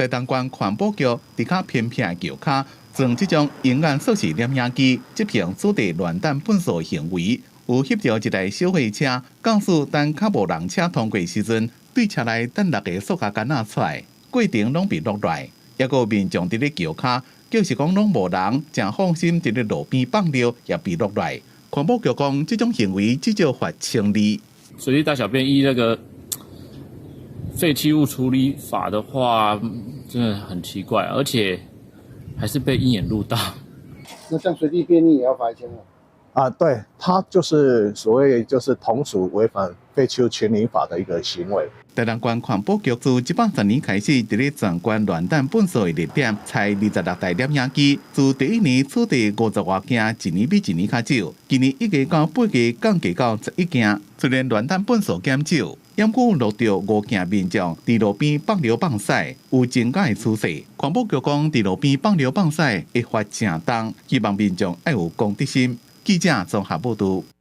台東縣環保局佇較偏僻的橋跤，裝這種鷹眼攝氏攝影機，執行取締亂擲糞埽行為。有翕著一台小貨車，駕駛等較無人車通過時陣，對車內擲六个塑膠桿仔出來，過程攏被錄來。抑閣有民眾佇咧橋跤，就是講攏無人，誠放心佇咧路邊放尿，也被錄來。環保局講，這種行為至少罰千二。隨地大小便依那個廢棄物處理法的話，真的很奇怪，而且還是被鷹眼錄到。那這樣隨地便溺也要罰1500？啊，對，他就是所謂就是同屬違反廢棄物清理法的一個行為。台東縣環保局自110年開始，佇咧全縣亂擲糞埽的熱點，採26台攝影機。自第一年取締50外件，一年比一年較少。今年已經到8月降低到11件。雖然亂擲糞埽減少，毋過錄著五件民眾佇路邊放尿放屎，有增加的趨勢。環保局講，佇路邊放尿放屎會罰誠重，希望民眾愛有公德心。記者綜合報導。